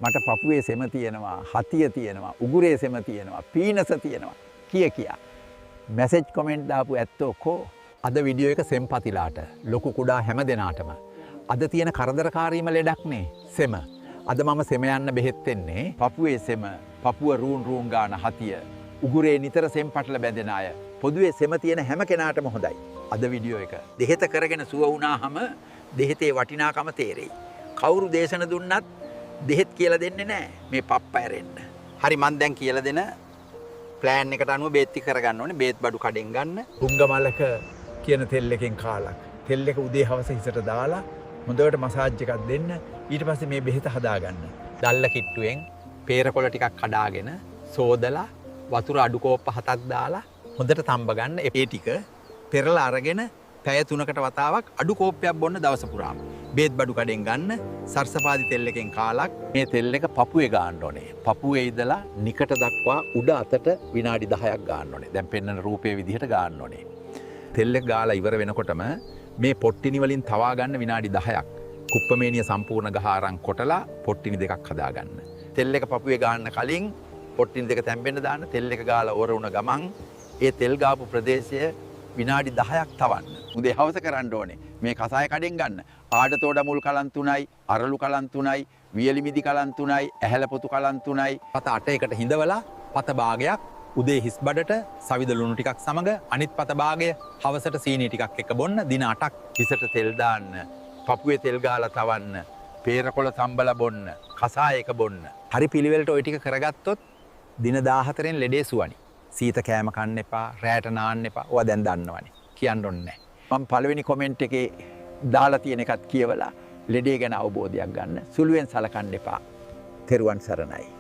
මට පපුවේ සෙම තියෙනවා, හතිය තියෙනවා, උගුරේ සෙම තියෙනවා, පීනස තියෙනවා කිය කියා මැසේජ් කොමෙන්ට් දාපු ඇත්තෝ කෝ? අද වීඩියෝ එක සෙම්පතිලාට, ලොකු කුඩා හැම දෙනාටම. අද තියෙන කරදරකාරීම ලෙඩක් නේ සෙම. අද මම සෙම යන්න බෙහෙත් දෙන්නේ. පපුවේ සෙම, පපුව රූන් රූන් ගාන හතිය, උගුරේ නිතර සෙම් පටල බැඳෙන අය, පොදුවේ සෙම තියෙන හැම කෙනාටම හොඳයි. අද වීඩියෝ එක. දෙහෙත කරගෙන සුව වුණාහම දෙහෙතේ වටිනාකම තේරෙයි. කවුරු දේශන දුන්නත් දෙහෙත් කියලා දෙන්නේ නෑ මේ පප්ප ඇරෙන්න. හරි, මං දැන් කියලා දෙන ප්ලෑන් එකට අනුව බේත් ටික කරගන්න ඕනේ. බේත් බඩු කඩෙන් ගන්න. හුංගමලක කියන තෙල් එකෙන් කාලක්. තෙල් එක උදේ හවස හිසට දාලා හොඳට මසාජ් එකක් දෙන්න. ඊට පස්සේ මේ බෙහෙත හදාගන්න. දල්ල කිට්ටුවෙන් පේරකොළ ටිකක් කඩාගෙන සෝදලා වතුර අඩු කෝප්ප 7ක් දාලා හොඳට තම්බ ගන්න. ඒ ටික පෙරලා අරගෙන පැය 3කට වතාවක් අඩු කෝප්පයක් බොන්න දවස පුරාම. බේත් බඩු කඩෙන් ගන්න සර්සපාදි තෙල් එකෙන් කාලක්. මේ තෙල් එක පපුවේ ගාන්න ඕනේ. පපුවේ ඉඳලා නිකට දක්වා උඩ අතට විනාඩි 10ක් ගාන්න ඕනේ. දැන් පෙන්නන රූපයේ විදිහට ගාන්න ඕනේ. තෙල් එක ගාලා ඉවර වෙනකොටම මේ පොට්ටිනි වලින් තවා ගන්න විනාඩි 10ක්. කුප්පමේනිය සම්පූර්ණ ගහ අරන් කොටලා පොට්ටිනි දෙකක් හදා ගන්න. තෙල් එක පපුවේ ගාන්න කලින් පොට්ටිනි දෙක තැම්බෙන්න දාන්න. තෙල් එක ගාලා ඕර වුණ ගමන් ඒ තෙල් ගාපු ප්‍රදේශය විනාඩි 10ක් තවන්න. උදේ හවස කරන්න ඕනේ. මේ කසාය කඩෙන් ගන්න. ආඩතෝඩ මුල් කලන් 3යි, අරලු කලන් 3යි, වියලි මිදි කලන් 3යි, ඇහැල පොතු කලන් 3යි. පත 8 එකට හිඳවලා පත භාගයක් උදේ හිස් බඩට සවිද ලුණු ටිකක් සමග, අනිත් පත භාගය හවසට සීනි ටිකක් එක්ක බොන්න දින 8ක්. හිසට තෙල් දාන්න, පපුවේ තෙල් ගාලා තවන්න, පේරකොළ තම්බලා බොන්න, කසාය එක බොන්න. හරි පිළිවෙලට ওই ටික කරගත්තොත් දින 14න් ලෙඩේ සුවනි. සීත කෑම කන්න එපා, රැට නාන්න එපා. ඔවා දැන් දන්නවනේ. කියන්න ඕනේ නැහැ. මම පළවෙනි කොමෙන්ට් එකේ දාලා තියෙන එකත් කියවලා ලෙඩේ ගැන අවබෝධයක් ගන්න. සුළුවෙන් සලකන්න එපා. තෙරුවන් සරණයි.